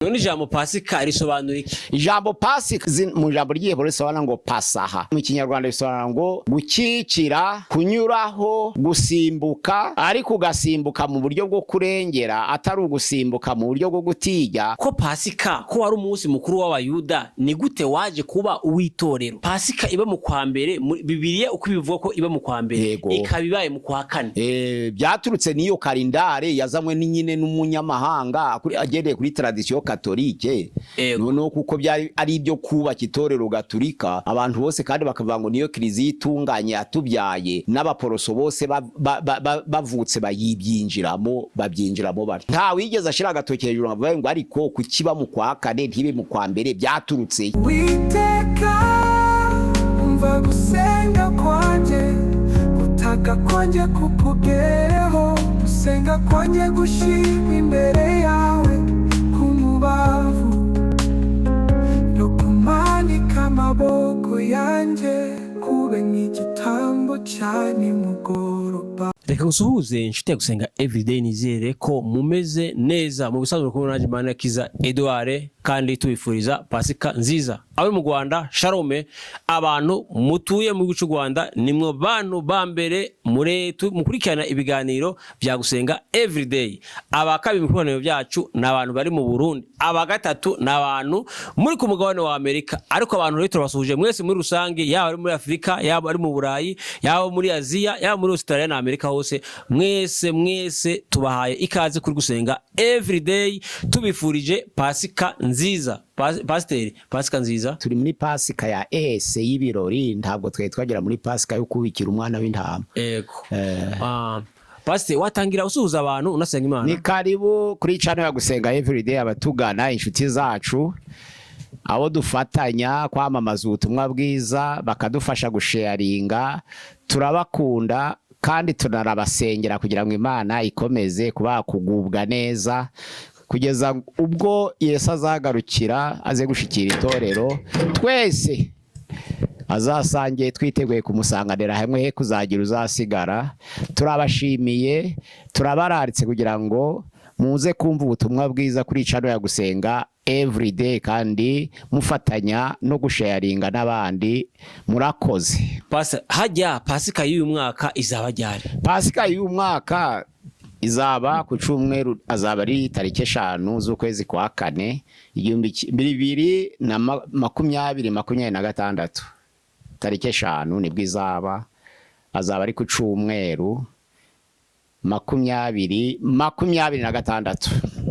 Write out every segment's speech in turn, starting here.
None ijambo Pasika risobanura iki? Ijambo Pasika mu ijambo ry'Igiheburayi risobanura ngo pasaha, mu Kinyarwanda bisobanura ngo gukikira, kunyuraho, gusimbuka, ariko ugasimbuka mu buryo bwo kurengera, atari ugusimbuka mu buryo bwo gutinya. Ko Pasika ko wari umunsi mukuru w'Abayuda, ni gute waje kuba uw'itorero? Pasika iba mu kwa mbere, Bibiliya uko ibivuga ko iba mu kwa mbere, ikaba ibaye mu kwa kane. Byaturutse n'iyo kalendare yazanywe nyine n'umunyamahanga agendeye kuri tradition catholique. Noneho kuko byari ari ibyo kubaka itorero gaturika, abantu bose kandi bakavuga ngo niyo kiliziya itunganye yatubyaye, n'abaporoso bose bavutse bayibyinjiramo, babyinjiramo bari nta wigeze ashira agatoki hejuru ngo avuge ngo ariko kukiba mu kwa kane ntibe mu kwa mbere byaturutse. Uwiteka, umva gusenga kwanjye, gutaka kwanjye kukugereho, gusenga kwanjye gushyirwa imbere yawe k'umubavu, no kumanika amaboko yanjye kube nk'igitambo cya nimugoroba. Reka gusuhuze inshuti ya Gusenga Everyday, nizere ko mumeze neza. Mu bisanzwe kumwe nanjye Manakiza Edouard, kandi tubifuriza Pasika nziza. Abo mu Rwanda, shalom. Abantu mutuye mu gihugu cy'u Rwanda nimwe bantu ba mbere mukurikirana ibiganiro bya Gusenga Everyday. Aba kabiri mu biganiro byacu ni abantu bari mu Burundi, aba gatatu ni abantu muri ku mugabane wa Amerika. Ariko abantu rero turabasuhuje mwese muri rusange, yaba ari muri Afurika, yaba ari mu Burayi, yaba muri Aziya, yaba muri Australia na Amerika hose, mwese mwese tubahaye ikaze kuri Gusenga Everyday, tubifurije Pasika nziza. Pasiteri, Pasika nziza. Turi muri Pasika ya ese y'ibirori, ntabwo twari twagera muri Pasika yo kubikira umwana w'intama. Ego. Ah, pasiteri, watangira usuhuza abantu unasenga Imana. Ni karibu kuri channel ya Gusenga Everyday, abatugana, inshuti zacu, abo dufatanya kwamamaza ubutumwa bwiza, bakadufasha gusharinga. Turabakunda kandi tunarabasengera kugira ngo Imana ikomeze kubaha kugubwa neza kugeza ubwo Yesu azagarukira aze gushikira itorero, twese azasange twiteguye kumusanganira hamwe, he kuzagira uzasigara. Turabashimiye, turabararitse kugira ngo muze kumva ubutumwa bwiza kuri channel ya Gusenga Everyday, kandi mufatanya no gusharinga n'abandi. Murakoze. Pasi hajya, Pasika y'uyu mwaka izaba ryari? Pasika y'uyu mwaka izaba ku cyumweru, azaba ari tariki 5 z'ukwezi kwa kane igihumbi bibiri na makumyabiri 26, tariki 5 nibwo izaba, azaba ari ku cyumweru 2026.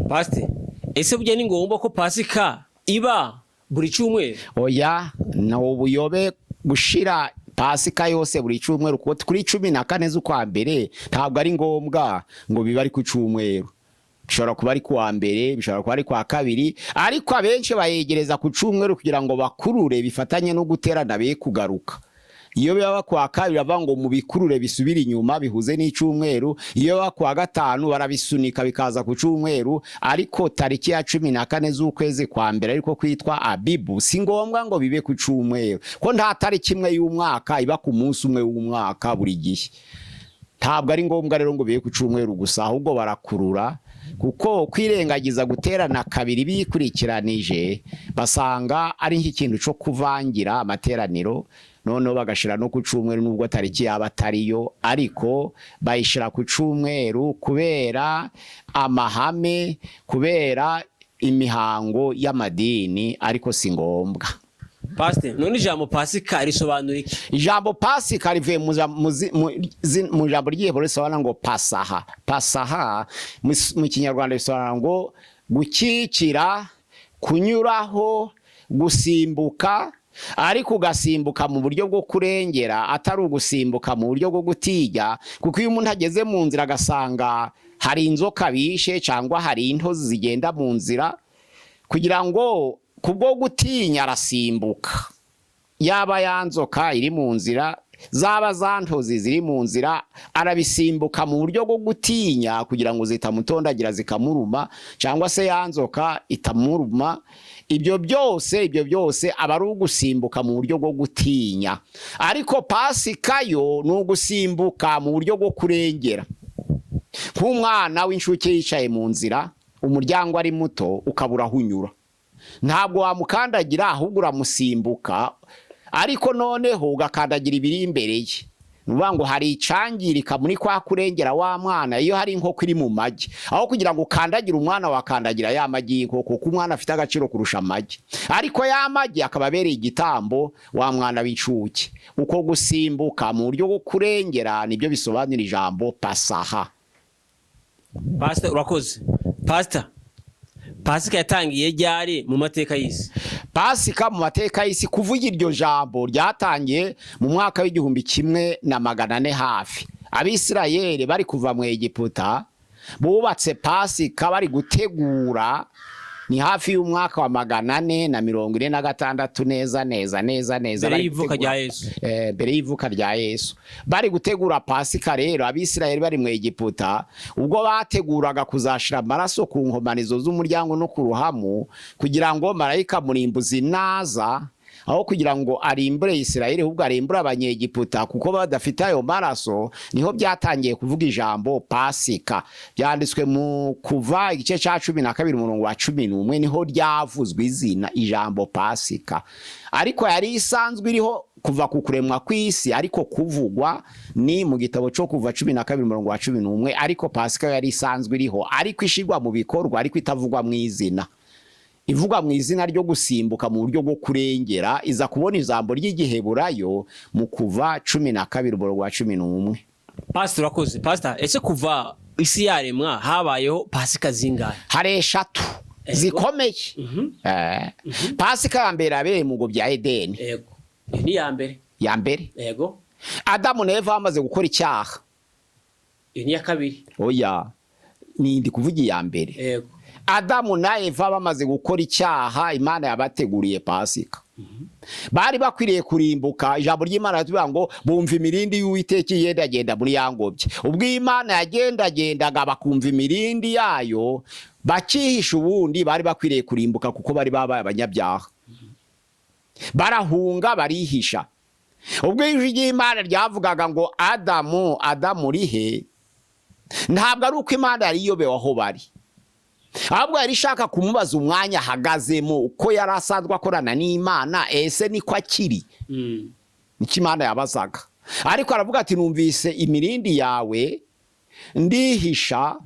Pasiteri, ese burya ni ngombwa ko Pasika iba buri cyumweru? Oya, ni ubuyobe gushira Pasika yose buri cyumweru, kuko kuri 14 z'ukwa mbere ntabwo ari ngombwa ngo bibe ari ku cyumweru. Bishobora kuba ari kuwa mbere, bishobora kuba ari kuwa kabiri, ariko abenshi bayegereza ku cyumweru kugira ngo bakurure bifatanye no guterana be kugaruka. Iyo biba kuwa kabiri bavuga ngo mubikurure bisubire inyuma bihuze n'icyumweru, iyo biba kuwa gatanu barabisunika bikaza ku cyumweru. Ariko tariki ya 14 z'ukwezi kwa mbere, ariko kwitwa Abibu, si ngombwa ngo bibe ku cyumweru, ko nta tariki imwe y'umwaka iba ku munsi umwe w'umwaka buri gihe. Ntabwo ari ngombwa rero ngo bibe ku cyumweru gusa, ahubwo barakurura kuko kwirengagiza guterana kabiri bikurikiranije basanga ari nk'ikintu cyo kuvangira amateraniro, noneho bagashira no ku cyumweru, nubwo tariki yaba atariyo, ariko bayishira ku cyumweru kubera amahame, kubera imihango y'amadini, ariko si ngombwa. Pasiteri, none ijambo Pasika risobanura iki? Ijambo Pasika rivuye mu ijambo ry'Igiheburayi risobanura ngo pasaha. Pasaha mu Kinyarwanda bisobanura ngo gukikira, kunyuraho, gusimbuka, ariko ugasimbuka mu buryo bwo kurengera, atari ugusimbuka mu buryo bwo gutinya. Kuko iyo umuntu ageze mu nzira agasanga hari inzoka bishe cyangwa hari intozi zigenda mu nzira, kugira ngo kubwo gutinya arasimbuka, yaba ya nzoka iri mu nzira, zaba za ntozi ziri mu nzira, arabisimbuka mu buryo bwo gutinya kugira ngo zitamutondagira zikamuruma, cyangwa se ya nzoka itamuruma. Ibyo byose aba ari ugusimbuka mu buryo bwo gutinya. Ariko Pasika yo ni ugusimbuka mu buryo bwo kurengera, nk'umwana w'inshuke yicaye mu nzira. Umuryango ari muto, ukabura aho unyura. Ntabwo wamukandagira, ahubwo uramusimbuka, ariko noneho ugakandagira ibiri imbere ye. Ni ukuvuga ngo hari icangirika muri kwa kurengera wa mwana. Iyo hari inkoko iri mu magi, aho kugira ngo ukandagire umwana, wakandagira ya magi y'inkoko, kuko umwana afite agaciro kurusha amagi, ariko ya magi akaba abereye igitambo wa mwana w'incuke. Uko gusimbuka mu buryo bwo kurengera nibyo bisobanura ijambo pasaha. Pasita, urakoze. Pasita, Pasika yatangiye ryari mu mateka y'isi? Pasika mu mateka y'isi, kuvuga iryo jambo ryatangiye mu mwaka w'1400 hafi. Abisirayeli bari kuva mu Egiputa bubatse Pasika bari gutegura, ni hafi y'umwaka wa 446 neza neza neza neza. Mbere Bari y'ivuka gutegura rya Yesu. Mbere y'ivuka rya Yesu bari gutegura Pasika. Rero Abisirayeli bari mu Egiputa, ubwo bateguraga kuzashira amaraso ku nkomanizo z'umuryango no ku ruhamu, kugira ngo marayika murimbuzi naza, aho kugira ngo arimbure Isirayeli, ahubwo arimbure Abanyegiputa kuko badafite ayo maraso. Niho byatangiye kuvuga ijambo Pasika. Byanditswe mu Kuva igice cya 12, umurongo wa 11, niho ryavuzwe izina ijambo Pasika. Ariko yari isanzwe iriho kuva ku kuremwa kw'isi, ariko kuvugwa ni mu gitabo cyo Kuva 12, umurongo wa 11. Ariko Pasika yari isanzwe iriho, ariko ishirwa mu bikorwa, ariko itavugwa mu izina. Ivugwa mu izina ryo gusimbuka mu buryo bwo kurengera iza kubona ijambo ry'Igiheburayo mu Kuva 12, umurongo wa 11. Pasita, urakoze. Pasita, ese kuva isi yaremwa habayeho Pasika zingahe? Hari eshatu zikomeye. Pasika ya mbere yabereye mu ngobyi ya Edeni. Yego, iyo ni iya mbere. Ya mbere. Adamu na Eva bamaze gukora icyaha. Iyo ni iya kabiri. Oya, ni ndi kuvuga iya mbere. Adamu na Eva bamaze gukora icyaha, Imana yabateguriye Pasika. Bari bakwiriye kurimbuka. Ijambo ry'Imana riratubwira ngo bumva imirindi y'Uwiteka igendagenda muri ya ngobyi. Ubwo Imana yagendagendaga bakumva imirindi yayo bakihisha, ubundi bari bakwiriye kurimbuka kuko bari babaye abanyabyaha. Barahunga, barihisha. Ubwo ijwi ry'Imana ryavugaga ngo: "Adamu, Adamu, urihe?" Ntabwo ari uko Imana yari iyobewe aho bari, ahubwo yari ishaka kumubaza umwanya ahagazemo, uko yari asanzwe akorana n'Imana, ese niko akiri? Nicyo Imana yabazaga. Ariko aravuga ati: "Numvise imirindi yawe ndihisha."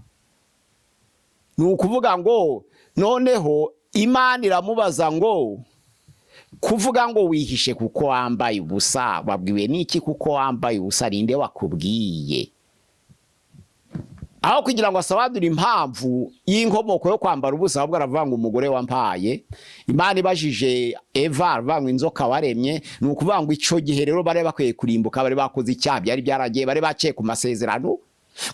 Ni ukuvuga ngo noneho Imana iramubaza ngo: "Kuvuga ngo wihishe kuko wambaye ubusa, wabwiwe n'iki kuko wambaye ubusa? Ninde wakubwiye?" Aho kugira ngo asobanure impamvu y'inkomoko yo kwambara ubusa, ahubwo aravuga ngo: "Umugore wampaye." Imana ibajije Eva, aravuga ngo: "Inzoka waremye." Ni ukuvuga ngo icyo gihe rero bari bakwiye kurimbuka, bari bakoze icyaha, byari byaragiye, bari baciye ku masezerano.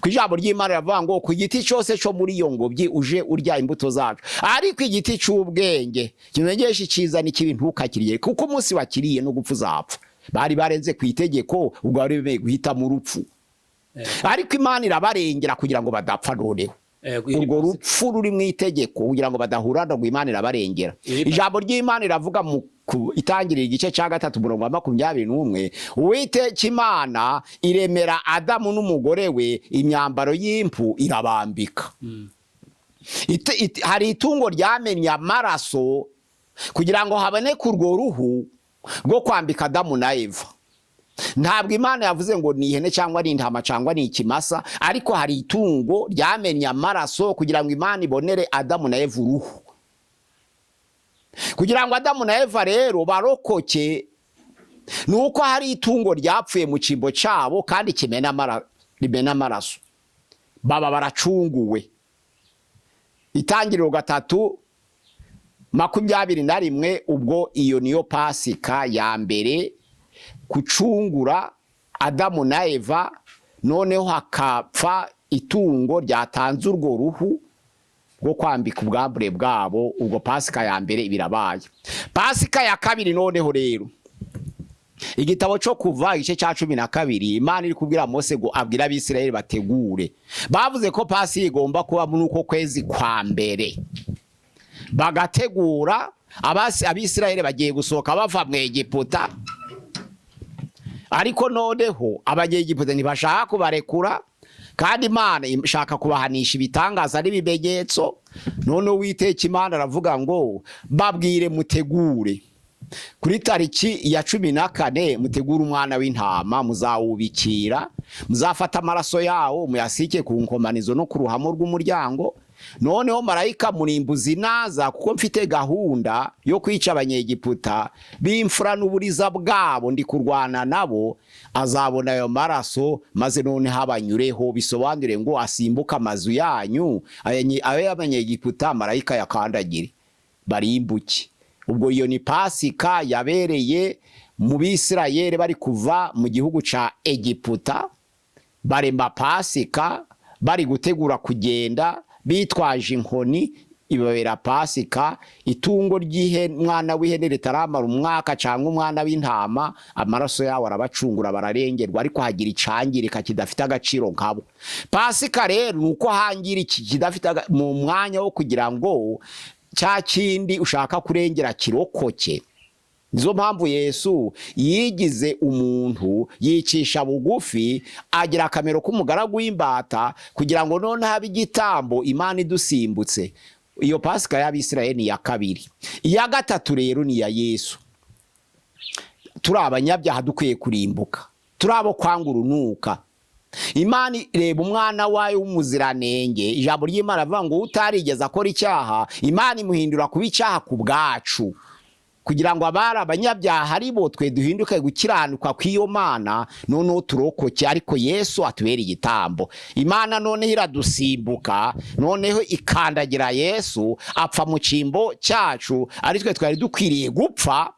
Ku ijambo ry'Imana riravuga ngo ku giti cyose cyo muri iyo ngobyi uje urya imbuto zacu, ariko igiti cy'ubwenge kimenyesha icyiza n'ikibi ntukakiriye, kuko umunsi wakiriye no gupfa uzapfa. Bari barenze ku itegeko, ubwo bari bemeye guhitamo urupfu, ariko Imana irabarengera kugira ngo badapfa. Noneho Iyo ni urwo Pasika. rupfu ruri mu itegeko, kugira ngo badahura ngo Imana irabarengera. Iyo ni Ijambo ry'Imana riravuga mu Itangiriro igice cya 3, umurongo wa 21: Uwiteka Imana iremera Adamu n'umugore we imyambaro y'impu, irabambika. Hari itungo ryamennye amaraso kugira ngo haboneke urwo ruhu rwo kwambika Adamu na Eva. Ntabwo Imana yavuze ngo ni ihene cyangwa ni intama cyangwa ni ikimasa, ariko hari itungo ryamennye amaraso kugira ngo Imana ibonere Adamu na Eva uruhu. Kugira ngo Adamu na Eva rero barokoke, ni uko hari itungo ryapfuye mu cyimbo cyabo kandi rimena amaraso, baba baracunguwe. Itangiriro 3:21. Ubwo iyo niyo Pasika ya mbere, gucungura Adamu na Eva, noneho hakapfa itungo ryatanze urwo ruhu rwo kwambika ubwambure bwabo. Ubwo Pasika ya mbere birabaye. Pasika ya kabiri noneho rero, igitabo cyo Kuva igice cya 12, Imana iri kubwira Mose ngo abwire Abisirayeli bategure. Bavuze ko Pasika igomba kuba muri uko kwezi kwa mbere, bagategura. Abisirayeli bagiye gusohoka bava mu Egiputa, ariko noneho Abanyegiputa ntibashaka kubarekura. Kandi Imana ishaka kubahanisha ibitangaza n'ibimenyetso. None Uwiteka Imana aravuga ngo babwire mutegure kuri tariki ya 14, mutegure umwana w'intama, muzawubikira, muzafata amaraso yawo muyasike ku nkomanizo no ku ruhamo rw'umuryango. Noneho marayika murimbuzi naza, kuko mfite gahunda yo kwica Abanyegiputa b'imfura n'uburiza bwabo, ndi kurwana nabo, azabona ayo maraso maze noneho abanyureho. Bisobanure ngo asimbuke amazu yanyu, ayo y'Abanyegiputa marayika yakandagire barimbuke. Ubwo iyo ni Pasika yabereye mu Bisirayeli bari kuva mu gihugu ca Egiputa, barema Pasika bari gutegura kugenda bitwaje inkoni, ibabera Pasika. Itungo ry'umwana w'ihene ritaramara umwaka cyangwa umwana w'intama, amaraso yawo arabacungura, bararengerwa, ariko hagira icangirika kidafite agaciro nkabo. Pasika rero ni uko hangira iki kidafite mu mwanya wo kugira ngo cya kindi ushaka kurengera kirokoke. Nizo mpamvu Yesu yigize umuntu, yicisha bugufi, agira akamero k'umugaragu w'imbata, kugira ngo noneho abe igitambo Imana idusimbutse. Iyo Pasika y'Abisirayeli ni iya kabiri. Iya gatatu rero ni iya Yesu. Turi abanyabyaha, dukwiye kurimbuka, turi abo kwanga urunuka. Imana ireba umwana wayo w'umuziranenge. Ijambo ry'Imana rivuga ngo utarigeze akora icyaha, Imana imuhindura kuba icyaha ku bwacu, kugira ngo abari abanyabyaha ari bo twe duhinduke gukiranuka kw'iyo Mana, noneho turokoke. Ariko Yesu atubera igitambo. Imana noneho iradusimbuka, noneho ikandagira Yesu, apfa mu cyimbo cyacu, ari twe twari dukwiriye gupfa.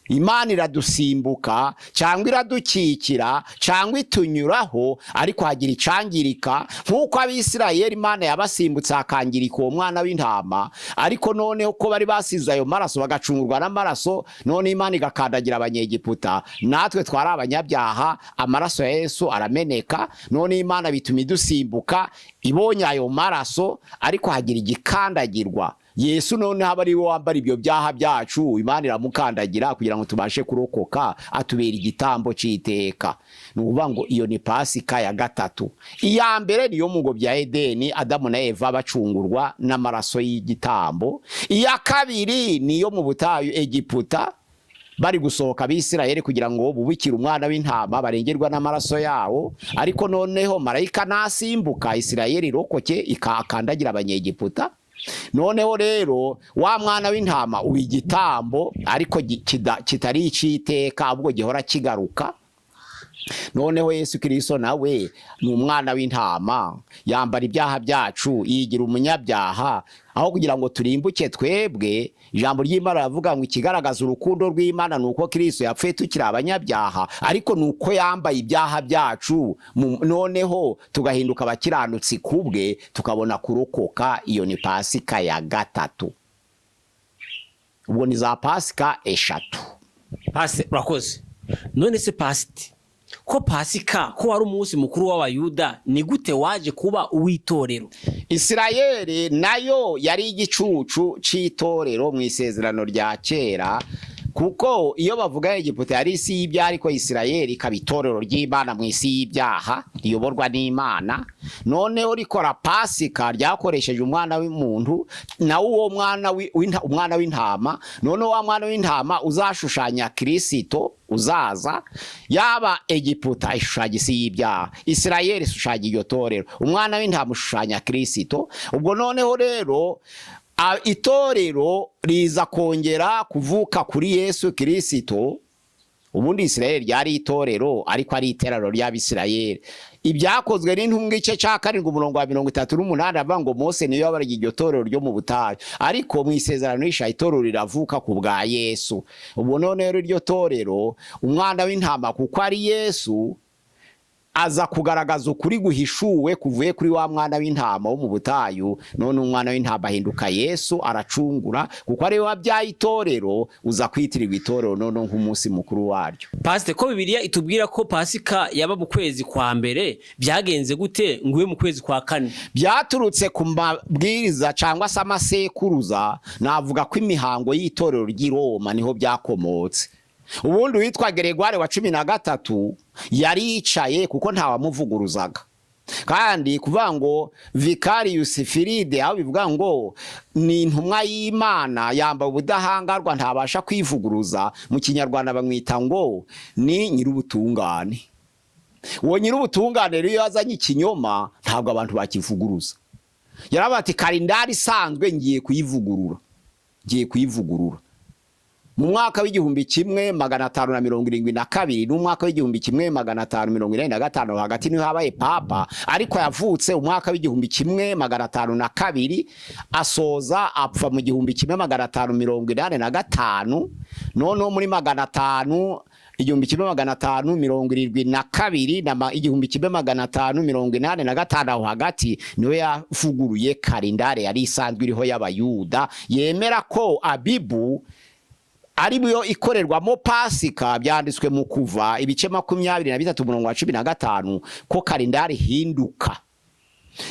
Imana iradusimbuka cyangwa iradukikira cyangwa itunyuraho, ariko hagira icangirika, nk'uko Abisirayeli Imana yabasimbutse hakangirika uwo mwana w'intama. Ariko noneho ko bari basize ayo maraso, bagacungurwa n'amaraso, none Imana igakandagira Abanyegiputa. Natwe twari abanyabyaha, amaraso ya Yesu arameneka, none Imana bituma idusimbuka ibonye ayo maraso, ariko hagira igikandagirwa. Yesu noneho aba ari we wambara ibyo byaha byacu. Imana iramukandagira kugira ngo tubashe kurokoka, atubera igitambo cy'iteka. Ni ukuvuga ngo iyo ni Pasika ya gatatu. Iya mbere niyo mu ngobyi ya Edeni, Adamu na Eva bacungurwa n'amaraso y'igitambo. Iya kabiri niyo mu butayu Egiputa, bari gusohoka Abisirayeli kugira ngo bubikire umwana w'intama, barengerwa n'amaraso yawo, ariko noneho marayika nasimbuka Isirayeli irokoke, ikakandagira Abanyegiputa. Noneho rero wa mwana w'intama uba igitambo, ariko kitari icy'iteka, ahubwo gihora kigaruka. Noneho Yesu Kirisito nawe ni umwana w'intama, yambara ibyaha byacu, yigira umunyabyaha aho kugira ngo turimbuke twebwe. Ijambo ry'Imana riravuga ngo ikigaragaza urukundo rw'Imana ni uko Kirisito yapfuye tukiri abanyabyaha, ariko ni uko yambaye ibyaha byacu, noneho tugahinduka abakiranutsi kubwe, tukabona kurokoka. Iyo ni Pasika ya gatatu. Ubwo ni za Pasika eshatu. Pasi, urakoze. None se pasiti, ko Pasika ko wari umunsi mukuru w'Abayuda, ni gute waje kuba uw'itorero? Isirayeli nayo yari igicucu cy'itorero mu isezerano rya kera, kuko iyo bavuga Egiputa yari isi y'ibyaha, ariko Isirayeli ikaba itorero ry'Imana mu isi y'ibyaha riyoborwa n'Imana. Noneho rikora Pasika ryakoresheje umwana w'umuntu, nawe uwo mwana umwana w'intama. Noneho wa mwana w'intama uzashushanya Kirisito uzaza. Yaba Egiputa ishushanya isi y'ibyaha, Isirayeli ishushanya iryo torero, umwana w'intama ushushanya Kirisito. Ubwo noneho rero itorero riza kongera kuvuka kuri Yesu Kirisito. Ubundi Isirayeli ryari itorero, ariko ari iteraniro ry'Abisirayeli. Ibyakozwe n'Intumwa igice cya 7 umurongo wa 38 avuga ngo Mose niyo yabaraga iryo torero ryo mu butayu, ariko mu isezerano risha itorero riravuka ku bwa Yesu. Ubu none rero iryo torero, umwana w'intama kuko ari Yesu, aza kugaragaza ukuri guhishuwe kuvuye kuri wa mwana w'intama wo mu butayu. None umwana w'intama ahinduka Yesu, aracungura, kuko ari we wabyaye itorero, uza kwitirirwa itorero none nk'umunsi mukuru waryo. Pasite, ko Bibiliya itubwira ko Pasika yaba mu kwezi kwa mbere, byagenze gute ngo ibe mu kwezi kwa kane? Byaturutse ku mabwiriza cyangwa se amasekuruza, navuga ko imihango y'itorero ry'i Roma niho byakomotse. Ubundi uwitwa Gregoire wa 13 yari yicaye, kuko ntawamuvuguruzaga. Kandi kuvuga ngo Vicarius Filii, aho bivuga ngo ni intumwa y'Imana yambaye ubudahangarwa, ntabasha kwivuguruza, mu Kinyarwanda bamwita ngo ni nyir'ubutungane. Uwo nyir'ubutungane rero iyo yazanye ikinyoma, ntabwo abantu bakivuguruza. Yaravuga ati: "Kalendari isanzwe ngiye kuyivugurura, ngiye kuyivugurura." Mu mwaka w'1572 n'umwaka w'1585 hagati niho habaye papa, ariko yavutse umwaka w'1502, asoza apfa mu 1585. Noneho muri 500, 1572 na 1585, aho hagati niwe yavuguruye kalendari yari isanzwe iriho y'Abayuda, yemera ko Abibu ari yo ikorerwamo Pasika. Byanditswe mu Kuva ibice 23 umurongo wa 15 ko kalendari ihinduka.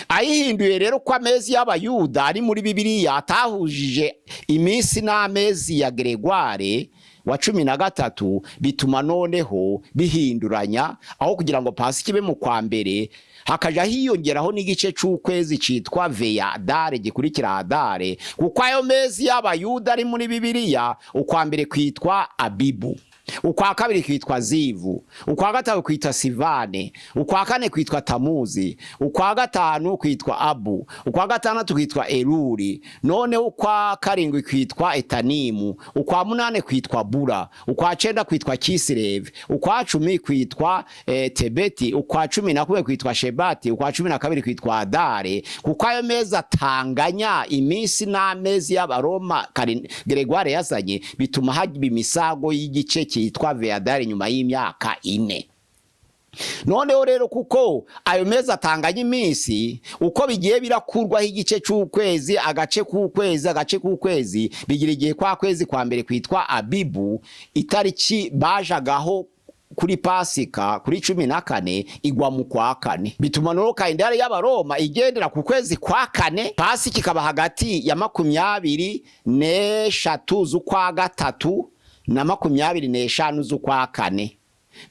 Ayihinduye rero, ko amezi y'Abayuda ari muri Bibiliya atahujije iminsi n'amezi ya Gregoire wa 13, bituma noneho bihinduranya. Aho kugira ngo Pasika ibe mu kwa mbere, hakaja hiyongeraho n'igice c'ukwezi citwa Veyadare gikurikira Adare, kuko ayo mezi y'Abayuda ari muri Bibiliya, ukwa mbere kwitwa Abibu, ukwa kabiri kwitwa Zivu, ukwa gatatu kwitwa Sivane, ukwa kane kwitwa Tamuzi, ukwa gatanu kwitwa Abu, ukwa gatandatu kwitwa Eruri, noneho ukwa karindwi kwitwa Etanimu, ukwa munane kwitwa Bura, ukwa cenda kwitwa Kisireve, ukwa 10 kwitwa Tebeti, ukwa 11 kwitwa Shebati, ukwa 12 kwitwa Adare. Kuko ayo mezi atanganya iminsi n'amezi y'Abaroma Gregoire yazanye, bituma haba imisago y'igice cyitwa Veadari nyuma y'imyaka 4. Noneho rero, kuko ayo mezi atanganya iminsi, uko bigiye birakurwaho igice c'ukwezi, agace k'ukwezi, agace k'ukwezi, bigira igihe kwa kwezi kwa mbere kwitwa Abibu, itariki bajagaho kuri Pasika kuri 14 igwa mu kwa kane. Bituma noneho kalendari y'Abaroma igendera ku kwezi kwa kane, Pasika ikaba hagati ya 23 z'ukwa gatatu na 25 z'ukwa kane.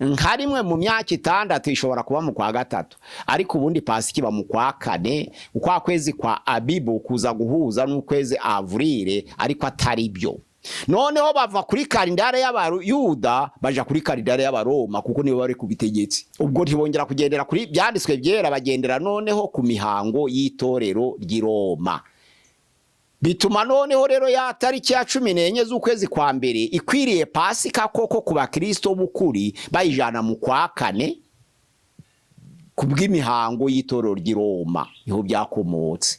Nka rimwe mu myaka 6 ishobora kuba mu kwa gatatu, ariko ubundi Pasika iba mu kwa kane, ukwa kwezi kwa Abibu kuza guhuza n'ukwezi Avril, ariko atari byo. Noneho bava kuri kalendari y'Abayuda baja kuri kalendari y'Abaroma, kuko nibo bari ku butegetsi. Ubwo ntibongera kugendera kuri byanditswe byera, bagendera noneho ku mihango y'itorero ry'i Roma. Bituma noneho rero ya tariki ya 14 z'ukwezi kwa mbere ikwiriye Pasika koko ku Bakristo b'ukuri, bayijana mu kwa kane ku bw'imihango y'itorero ry'i Roma. Niho byakomotse.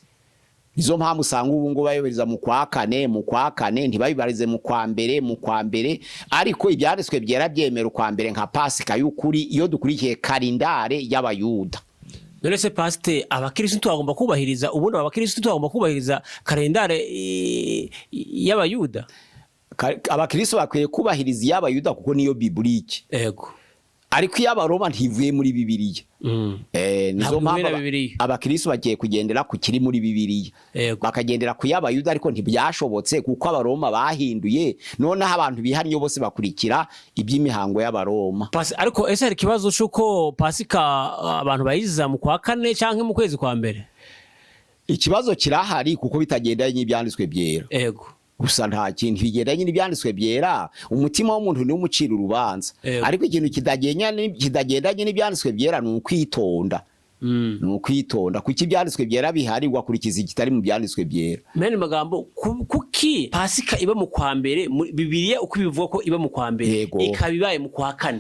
Nizo mpamvu usanga ubu ngubu bayobereza mu kwa kane, mu kwa kane, ntibayibarize mu kwa mbere, mu kwa mbere. Ariko ibyanditswe byera byemera ukwa mbere nka Pasika y'ukuri iyo dukurikiye kalendare y'Abayuda. None se pasite, abakirisitu bagomba kubahiriza, ubundi abakirisitu bagomba kubahiriza kalendare y'Abayuda? Abakristo bakwiye kubahiriza iy'Abayuda kuko niyo biblique. Ariko iy'Abaroma ntivuye muri Bibiliya. Nizo Ntabwo ivuye mpamvu na Bibiliya. abakristo bagiye kugendera ku kiri muri Bibiliya, bakagendera ku y'Abayuda, ariko ntibyashobotse kuko Abaroma bahinduye. Noneho abantu bihannye bose bakurikira iby'imihango y'Abaroma. Ariko ese hari ikibazo c'uko Pasika abantu bayiziza mu kwa kane canke mu kwezi kwa mbere? Ikibazo kirahari kuko bitagendanye n'ibyanditswe byera. Gusa nta kintu bigendanye n'ibyanditswe byera. Umutima w'umuntu niwo umucira urubanza. Ariko ikintu kitagendanye n'ibyanditswe byera ni ukwitonda. Ni ukwitonda kuko ibyanditswe byera bihari, ugakurikiza ikitari mu byanditswe byera. Mene magambo, kuki Pasika iba mu kwa mbere Bibiliya uko ibivuga ko iba mu kwa mbere, ikaba ibaye mu kwa kane?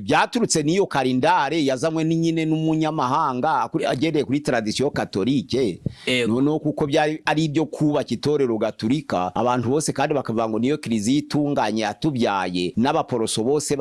Byaturutse n'iyo kalendare yazanywe n'inyine n'umunyamahanga agendeye kuri tradition catholique. Noneho kuko byari ari ibyo kubaka itorero gaturika, abantu bose kandi bakavuga ngo niyo kiliziya itunganye yatubyaye, n'abaporoso bose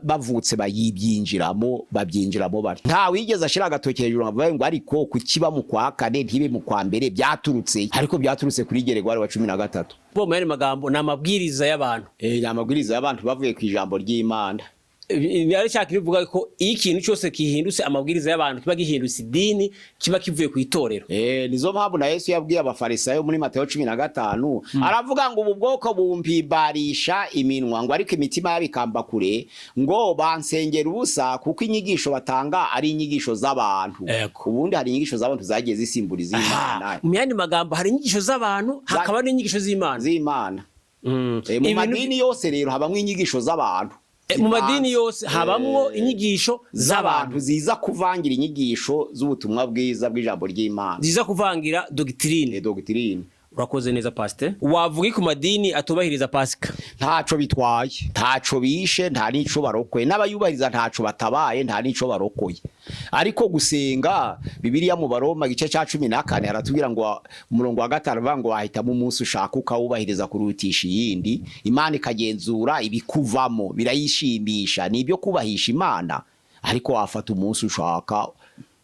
bavutse bayibyinjiramo, babyinjiramo bari nta wigeze ashira agatoki hejuru ngo avuge ngo: "Ariko kukiba mu kwa kane ntibe mu kwa mbere byaturutse?" Ariko byaturutse kuri Geregwari wa 13. Bo mu yandi magambo ni amabwiriza y'abantu. Ni amabwiriza y'abantu bavuye ku ijambo ry'Imana. Ari cya kintu bivuga ko iyo ikintu cyose gihindutse amabwiriza y'abantu, kiba gihindutse idini, kiba kivuye ku itorero. Nizo mpamvu na Yesu yabwiye Abafarisayo muri Mateo 15, aravuga ngo ubu bwoko bumpimbarisha iminwa, ngo ariko imitima yabo ikamba kure, ngo bansengera ubusa kuko inyigisho batanga ari inyigisho z'abantu. Ubundi hari inyigisho z'abantu zagiye zisimbura iz'Imana. Mu yandi magambo, hari inyigisho z'abantu, hakaba n'inyigisho z'Imana. Z'Imana. Mu madini yose rero habamwo inyigisho z'abantu. Mu madini yose habamwo inyigisho z'abantu z'abantu ziza kuvangira inyigisho z'ubutumwa bwiza bw'ijambo ry'Imana. Ziza kuvangira doctrine. Doctrine. Urakoze neza, pasite. Wavuga iki ku madini atubahiriza Pasika? Ntaco bitwaye, ntaco bishe, nta n'ico barokoye. N'abayubahiriza ntaco batabaye, nta n'ico barokoye. Ariko gusenga, Bibiliya mu Baroma igice ca 14 haratubwira ngo, umurongo wa 5 uvuga ngo wahitamo umunsi ushaka ukawubahiriza kurutisha iyindi, Imana ikagenzura ibikuvamo, birayishimisha, ni ibyo kubahisha Imana. Ariko wafata umunsi ushaka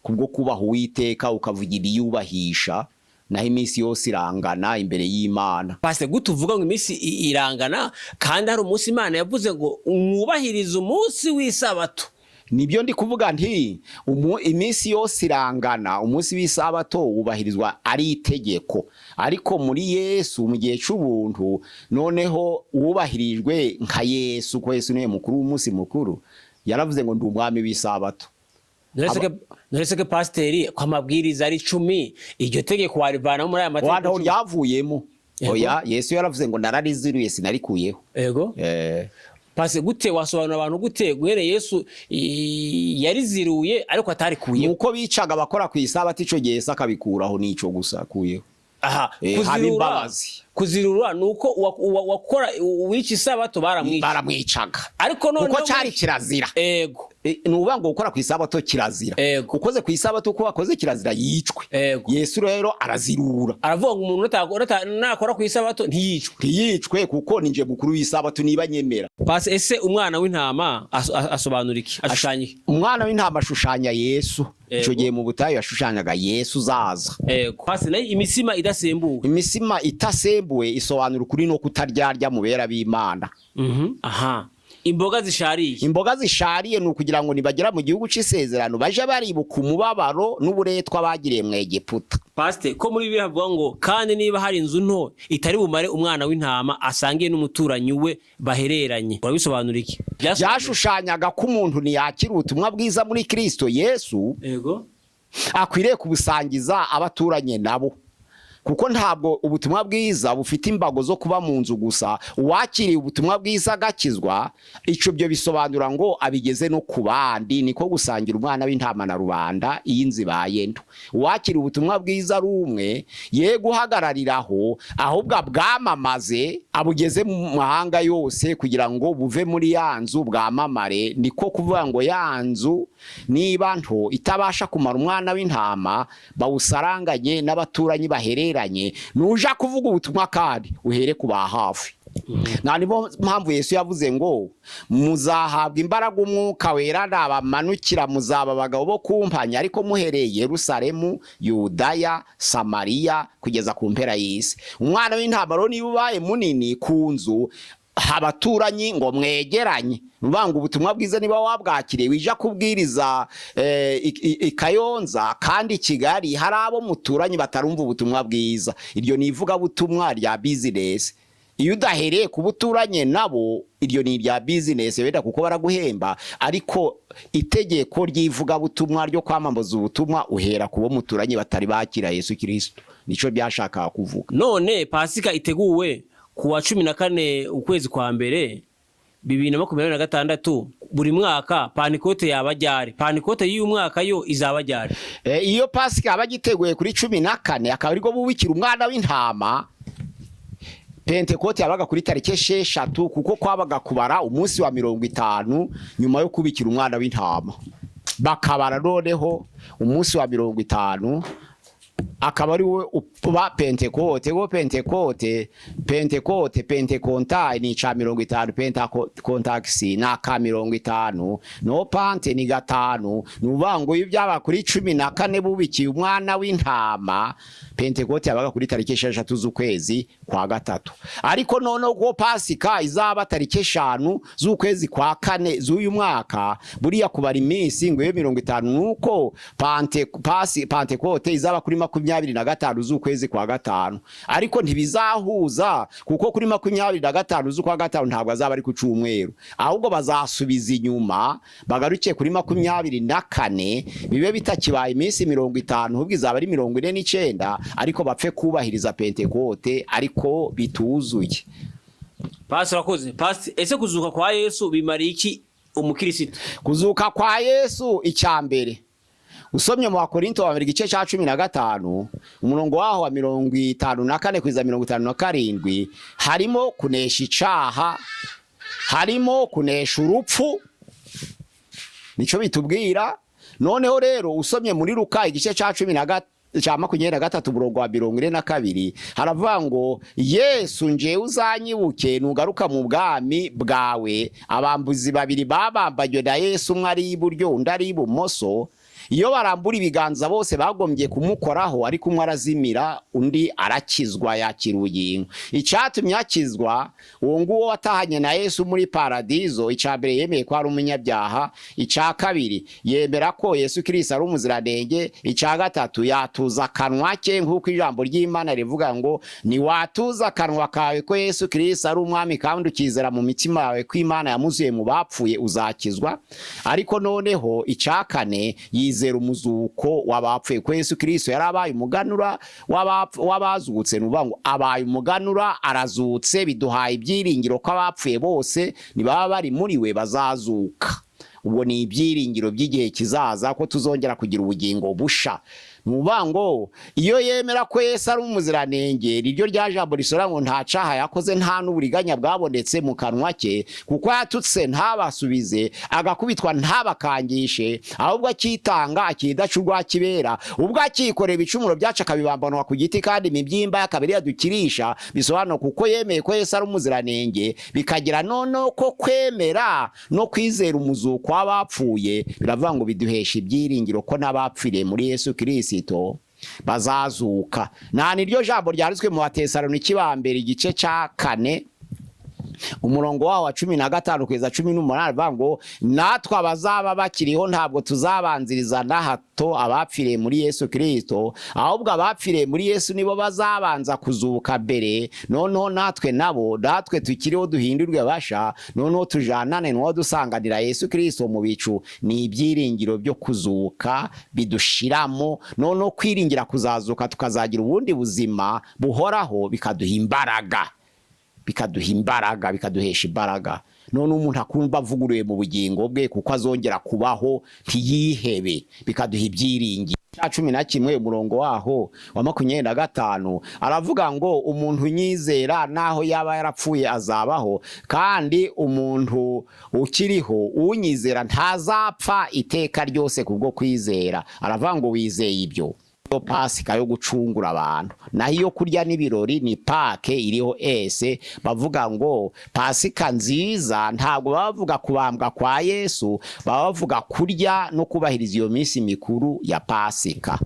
kubwo kubaha Uwiteka, ukavuga ibiyubahisha, naho iminsi yose irangana imbere y'Imana. Pasite, gute uvuga ngo iminsi irangana kandi hari umunsi Imana yavuze ngo mwubahirize umunsi w'Isabato? Nibyo ndi kuvuga nti iminsi yose irangana, umunsi w'Isabato wubahirizwa ari itegeko, ariko muri Yesu, mu gihe c'ubuntu, noneho wubahirijwe nka Yesu, ko Yesu niwe mukuru w'umunsi mukuru. Yaravuze ngo ndi umwami w'Isabato. Nonese ko pasiteri, ko amabwiriza ari 10, iryo tegeko warivanamo muri aya mategeko Wantu 10? Ryavuyemo. Yego. Oya, Yesu yaravuze ngo narariziruye, sinarikuyeho. Pasi, gute wasobanura abantu gute guhereye Yesu yariziruye ariko atarikuyeho? Nuko bicaga abakora ku Isabato ico gihe, Yesu akabikuraho, nico gusa akuyeho. Haba Kuzirura imbabazi. Kuzirura ni uko wakora uwica Isabato baramwica. Baramwicaga. Ariko noneho Kuko cyari kirazira. Ni ukuvuga ngo gukora ku Isabato kirazira. Ukoze ku Isabato, uko wakoze kirazira, yicwe. Yesu rero arazirura. Aravuga ngo umuntu nakora ku Isabato ntiyicwe. Ntiyicwe, kuko ninje mukuru w'Isabato niba nyemera. Pasi, ese umwana w'intama asobanura iki, ashushanya iki? Umwana w'intama ashushanya Yesu. Ico gihe mu butayu yashushanyaga Yesu uzaza. Pasi, nayo imitsima idasembuwe? Imitsima itasembuwe isobanura ukuri no kutaryarya mu bera b'Imana. Aha, imboga zishariye? Imboga zishariye ni ukugira ngo nibagera mu gihugu c'isezerano baje baribuka umubabaro n'uburetwa bagiriye mu Egiputa. Pasite, ko muri Bibiliya havuga ngo kandi niba hari inzu nto itari bumare umwana w'intama asangiye n'umuturanyi we bahereranye, urabisobanura iki? Byashushanyaga ko umuntu ntiyakira ubutumwa bwiza muri Kristo Yesu akwiriye kubusangiza abaturanye nabo, kuko ntabwo ubutumwa bwiza bufite imbago zo kuba mu nzu gusa. Uwakiriye ubutumwa bwiza agakizwa, ico byo bisobanura ngo abigeze no ku bandi, niko gusangira umwana w'intama na rubanda iyo inzu ibaye nto. Uwakiriye ubutumwa bwiza ari umwe ye guhagarariraho, ahubwo abwamamaze, abugeze mu mahanga yose, kugira ngo buve muri ya nzu bwamamare. Niko kuvuga ngo ya nzu niba nto itabasha kumara umwana w'intama, bawusaranganye n'abaturanyi bahereranye. Nuja kuvuga ubutumwa kandi uhere ku ba hafi. Nta nibo mpamvu Yesu yavuze ngo muzahabwa imbaraga Umwuka Wera nabamanukira, muzaba abagabo bo kumpanya, ariko muhereye Yerusalemu, Yudaya, Samariya, kugeza ku mpera y'isi. Umwana w'intama rero niba ubaye munini ku nzu, abaturanyi ngo mwegeranye. Nuvuga ngo ubutumwa bwiza niba wabwakiriye, wija kubwiriza i Kayonza kandi i Kigali hari abo muturanye batarumva ubutumwa bwiza. Iryo ni ivugabutumwa rya business. Iyo udahereye ku buturanye nabo, iryo ni irya business wenda kuko baraguhemba, ariko itegeko ry'ivugabutumwa ryo kwamamaza ubutumwa uhera ku bo muturanye batari bakira Yesu Kristo. Nico byashakaga kuvuga. None Pasika iteguwe ku wa 14 ukwezi kwa mbere 2026 buri mwaka, Pantekote yaba ryari? Pantekote y'uyu mwaka yo izaba ryari? Iyo Pasika yaba giteguye kuri 14, akaba aribwo bubikira umwana w'intama, Pentekote yabaga kuri tariki 6, kuko kwabaga kubara umunsi wa 50 nyuma yo kubikira umwana w'intama, bakabara noneho umunsi wa 50. Akaba ari we uba Pentekote. Wo Pentekote, pentekontai ni ica 50, pentakontakisi ni aka 50, no pante ni gatanu. Ni ukuvuga ngo iyo byaba kuri 14 bubikiye umwana w'intama, Pentekote yabaga kuri tariki 6 z'ukwezi kwa gatatu. Ariko noneho ko Pasika izaba tariki 5 z'ukwezi kwa kane z'uyu mwaka, buriya kubara iminsi ngo iyo 50, nuko Pantekote izaba kuri 25 z'ukwezi kwa gatanu. Ariko ntibizahuza, kuko kuri 25 z'ukwa gatanu ntabwo azaba ari ku cyumweru, ahubwo bazasubiza inyuma bagaruke kuri 24, bibe bitakibaye iminsi 50, ahubwo izaba ari 49. Ariko bapfe kubahiriza Pentekote, ariko bituzuye. Pasi, urakoze pasi. Ese kuzuka kwa Yesu bimariye iki umukirisitu? Kuzuka kwa Yesu, icya mbere, usomye mu Bakorinto wa mbere igice cya 15, umurongo waho wa 54 kugeza 57, harimo kunesha icaha, harimo kunesha urupfu, nico bitubwira. Noneho rero usomye muri Luka igice cya cumi na cya 23, umurongo wa 42, haravuga ngo: "Yesu, njewe uzanyibuke nugaruka mu bwami bwawe." Abambuzi babiri babambanywe na Yesu, umwe ari iburyo, undi ari ibumoso. Iyo barambura ibiganza bose bagombye kumukoraho, ariko umwe arazimira, undi arakizwa, yakira ubugingo. Icyatumye akizwa uwo nguwo watahanye na Yesu muri paradizo, icya mbere, yemeye ko ari umunyabyaha; icya kabiri, yemera ko Yesu Kirisito ari umuziranenge; icya gatatu, yatuza akanwa ke, nk'uko ijambo ry'Imana rivuga ngo: "Niwatuza akanwa kawe ko Yesu Kirisito ari umwami, kandi ukizera mu mitima yawe ko Imana yamuzuye mu bapfuye, uzakizwa." Ariko noneho icya kane, yizera umuzuko w'abapfuye, ko Yesu Kirisito yari abaye umuganura w'abazutse. Ni ukuvuga ngo abaye umuganura, arazutse, biduhaye ibyiringiro ko abapfuye bose nibaba bari muri we bazazuka. Ubwo ni ibyiringiro by'igihe kizaza, ko tuzongera kugira ubugingo busha. Ni ukuvuga ngo iyo yemera ko Yesu ari umuziranenge, niryo rya jambo risora ngo: "Nta caha yakoze, nta n'uburiganya bwabonetse mu kanwa ke, kuko yatutse ntabasubize, agakubitwa ntabakangishe, ahubwo akitanga akidaca urwa kibera, ubwo akikorera ibicumuro byacu akabibambanwa ku giti, kandi imibyimba y'akabiri yadukirisha." Bisobanura kuko yemeye ko Yesu ari umuziranenge, bikagira noneho ko kwemera no kwizera umuzuko w'abapfuye, biravuga ngo biduhesha ibyiringiro ko n'abapfiriye muri Yesu Kirisito bazazuka. Nta niryo jambo ryanditswe mu Batesaloniki ba mbere igice cya 4, umurongo wawo wa 15 kugeza 18, bavuga ngo: "Natwe abazaba bakiriho ntabwo tuzabanziriza na hato abapfiriye muri Yesu Kirisito, ahubwo abapfiriye muri Yesu nibo bazabanza kuzuka mbere, noneho natwe nabo, natwe tukiriho duhindurwe basha, noneho tujanane n'uwo dusanganira Yesu Kirisito mu bicu." Ni ibyiringiro byo kuzuka bidushiramo, noneho kwiringira kuzazuka tukazagira ubundi buzima buhoraho, bikaduha imbaraga, bikaduha imbaraga, bikaduhesha imbaraga. None umuntu akumva avuguruye mu bugingo bwe, kuko azongera kubaho, ntiyihebe, bikaduha ibyiringiro. Cya 11, umurongo waho wa 25, aravuga ngo: "Umuntu unyizera, naho yaba yarapfuye, azabaho, kandi umuntu ukiriho unyizera ntazapfa iteka ryose kubwo kwizera." Aravuga ngo: "Wizeye ibyo?" Iyo Pasika yo gucungura abantu, naho iyo kurya n'ibirori ni Pâques iriho s. Bavuga ngo Pasika nziza, ntabwo baba bavuga kubambwa kwa Yesu, baba bavuga kurya no kubahiriza iyo minsi mikuru ya Pasika.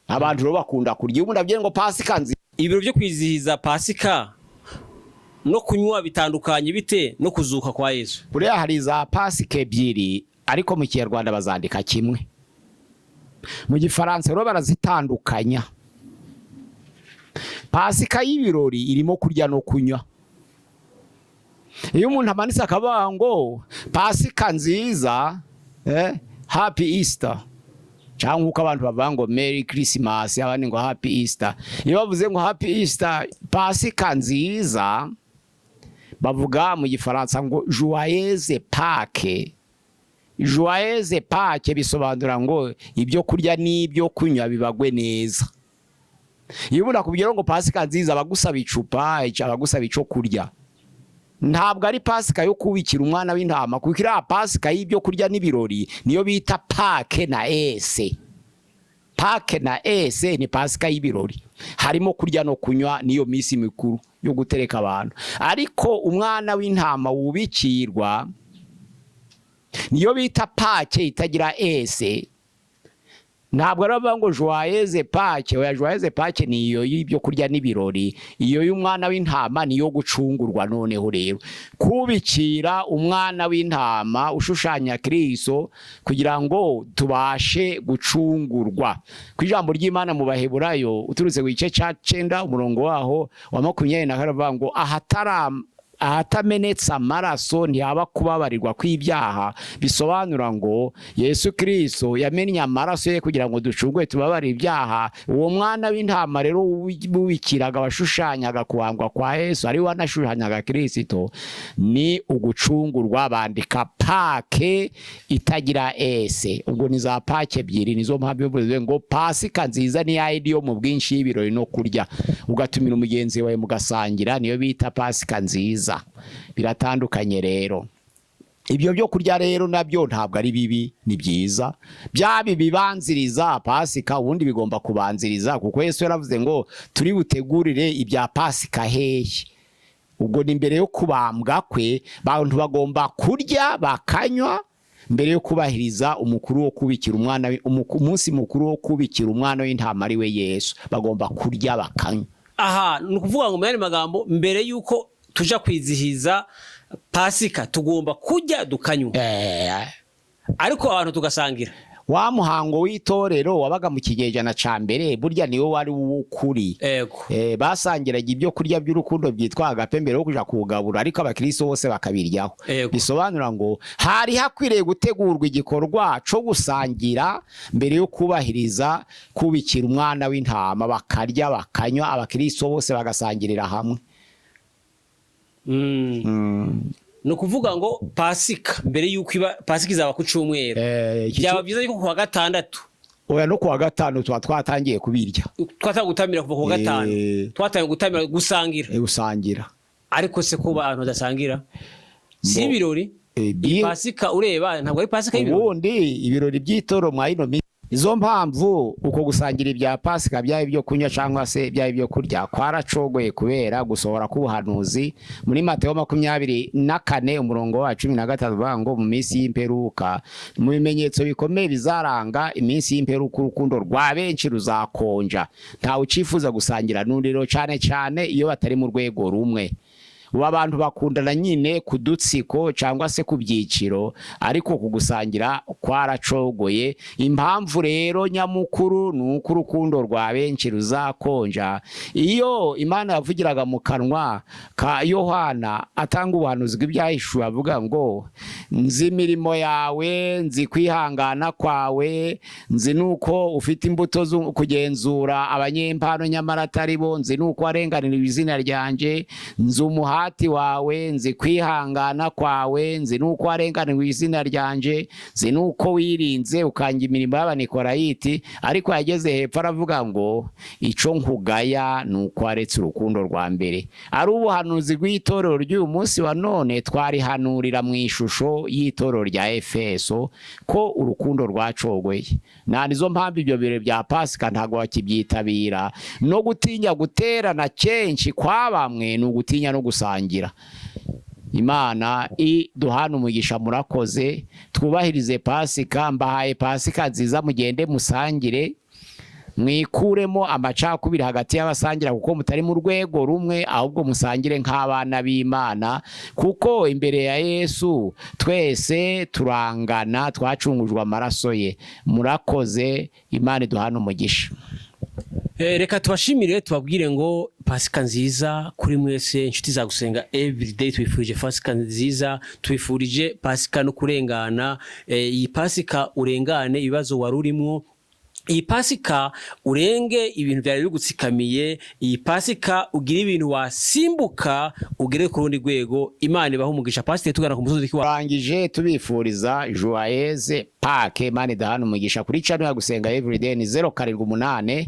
Abantu rero bakunda kurya. Iyo umuntu abwiye ngo Pasika nziza. Ibiro byo kwizihiza Pasika no kunywa bitandukanye bite no kuzuka kwa Yesu? Buriya hari za Pasika ebyiri, ariko mu Kinyarwanda bazandika kimwe, mu Gifaransa rero barazitandukanya. Pasika y'ibirori irimo kurya no kunywa. Iyo umuntu amanitse akavuga ngo Pasika nziza, happy Easter, cyangwa uko abantu bavuga ngo Merry Christmas, abandi ngo happy Easter. Iyo bavuze ngo happy Easter, Pasika nziza, bavuga mu Gifaransa ngo joyeuse Pâques. Joyeuse Pâques bisobanura ngo ibyo kurya n'ibyo kunywa bibagwe neza. Iyo umuntu akubwira ngo Pasika nziza, abagusaba icupa, abagusaba icyo kurya. Ntabwo ari Pasika yo kubikira umwana w'intama, kuko iriya Pasika y'ibyo kurya n'ibirori niyo bita Pâques na s. Pâques na S ni pasika y'ibirori, harimo kurya no kunywa, niyo minsi mikuru yo gutereka abantu. Ariko umwana w'intama wubikirwa niyo bita Pâques itagira S. Ntabwo ari bavuga ngo joyeuse Pâques. Oya, joyeuse Pâques ni iyo y'ibyo kurya n'ibirori. Iyo y'umwana w'intama ni iyo gucungurwa. Noneho rero kubikira umwana w'intama ushushanya Kristo kugira ngo tubashe gucungurwa. Ku ijambo ry'Imana mu Baheburayo, uturutse ku gice cya 9, umurongo waho wa 24, bavuga ngo ahatamenetse amaraso ntihaba kubabarirwa kw'ibyaha. Bisobanura ngo Yesu Kirisito yamennye amaraso ye kugira ngo ducungwe, tubabare ibyaha. Uwo mwana w'intama rero wubikiraga, washushanyaga kubambwa kwa Yesu, ari we wanashushanyaga Kirisito, ni ugucungurwa. Bandika Pâques itagira S. Ubwo ni za Pâques ebyiri. Nizo mpamvu bivuze ngo pasika nziza ni yayindi yo mu bwinshi y'ibirori no kurya, ugatumira umugenzi wawe mugasangira, niyo bita pasika nziza. Biratandukanye rero. Ibyo byo kurya rero nabyo ntabwo ari bibi, ni byiza. Byaba ibibanziriza pasika, ubundi bigomba kubanziriza, kuko Yesu yaravuze ngo turi butegurire ibya pasika hehe? Ubwo ni mbere yo kubambwa kwe. Abantu bagomba kurya bakanywa mbere yo kubahiriza umukuru wo kubikira umwana umunsi mukuru wo kubikira umwana w'intama, ari we Yesu. Bagomba kurya bakanywa. Aha ni ukuvuga ngo, mu yandi magambo, mbere y'uko tuja kwizihiza pasika tugomba kurya dukanywa, ariko abantu tugasangira. Wa muhango w'itorero wabaga mu kinyejana ca mbere, burya niwo wari uw'ukuri. Basangiraga ibyo kurya by'urukundo byitwa agape mbere yo kuja kuwugabura, ariko abakristo bose bakabiryaho. Bisobanura ngo hari hakwiriye gutegurwa igikorwa co gusangira mbere yo kubahiriza kubikira umwana w'intama, bakarya bakanywa, abakristo bose bagasangirira hamwe. Ni ukuvuga ngo pasika mbere y'uko iba, pasika izaba ku cyumweru, byaba byiza yuko ku wa gatandatu. Oya, no kuwa gatanu tuba twatangiye kubirya. Twatangiye gutamira kuva ku wa gatanu. Twatangiye gutamira, gusangira. Gusangira. Ariko se kuba abantu badasangira si ibirori? Iyi pasika ureba ntabwo ari pasika y'ibirori. Ubundi ibirori by'itoro mwa ino minsi, izo mpamvu uko gusangira ibya pasika, byaba ibyo kunywa cyangwa se byaba ibyo kurya, kwaracogoye kubera gusohora k'ubuhanuzi muri Mateo 24, umurongo wa 13, uvuga ngo mu minsi y'imperuka, mu bimenyetso bikomeye bizaranga iminsi y'imperuka, urukundo rwa benshi ruzakonja. Ntawe ucifuza gusangira n'undi rero, cyane cyane iyo batari mu rwego rumwe. Ubu abantu bakundana nyine ku dutsiko cyangwa se ku byiciro, ariko ku gusangira kwaracogoye. Impamvu rero nyamukuru ni uko urukundo rwa benshi ruzakonja. Iyo Imana yavugiraga mu kanwa ka Yohana atanga ubuhanuzi bw'ibyahishuwe, avuga ngo nzi imirimo yawe, nzi kwihangana kwawe, nzi nuko ufite imbuto zo kugenzura abanyempano nyamara atari bo, nzi nuko warenganira izina ryanjye, nzi umuhati wawe, nzi kwihangana kwawe, nzi nuko warenganirwa izina ryanje, nzi nuko wirinze ukanga imirimo y'Abanikorayiti. Ariko yageze hepfo aravuga ngo ico nkugaya ni uko waretse urukundo rwa mbere. Ari ubuhanuzi bw'itorero ry'uyu munsi wa none, twarihanurira mu ishusho y'itorero rya Efeso ko urukundo rwacogoye. Nta nizo mpamvu ibyo birori bya pasika ntabwo bakibyitabira. No gutinya guterana kenshi kwa bamwe ni ugutinya no gusangira. Imana iduhana umugisha. Murakoze. Twubahirize pasika. Mbahaye pasika nziza. Mugende musangire, mwikuremo amacakubiri hagati y'abasangira kuko mutari mu rwego rumwe, ahubwo musangire nk'abana b'Imana, kuko imbere ya Yesu twese turangana, twacungujwe amaraso ye. Murakoze. Imana iduhana umugisha. Reka tubashimire, tubabwire ngo pasika nziza kuri mwese, inshuti za Gusenga Everyday. Twifurije pasika nziza, twifurije pasika no kurengana. Iyi pasika urengane ibibazo wari urimo, iyi pasika urenge ibintu byari bigutsikamiye, iyi pasika ugire ibintu wasimbuka ugere ku rundi rwego. Imana ibahe umugisha. Pasiteri, tugana ku musozi wa Turangije tubifuriza joyeuse Pâques. Imana idahana umugisha. Kuri channel ya Gusenga Everyday ni 078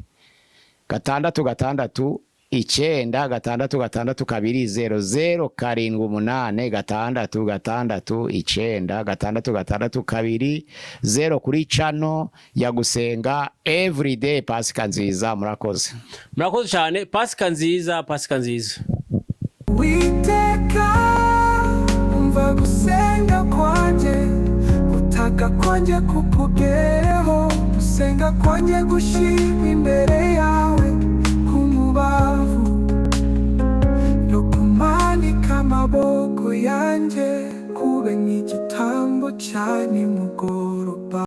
6 6. 9 6 6 2 0 0 7 8 6 6 9 6 6 2 0 kuri channel ya Gusenga Everyday. Pasika nziza, murakoze. Murakoze cyane, Pasika nziza, Pasika nziza. Uwiteka, umva gusenga kwanjye, gutaka kwanjye kukugereho, gusenga kwanjye gushyirwa imbere yawe k'umubavu, no kumanika amaboko yanjye kube nk'igitambo cya nimugoroba.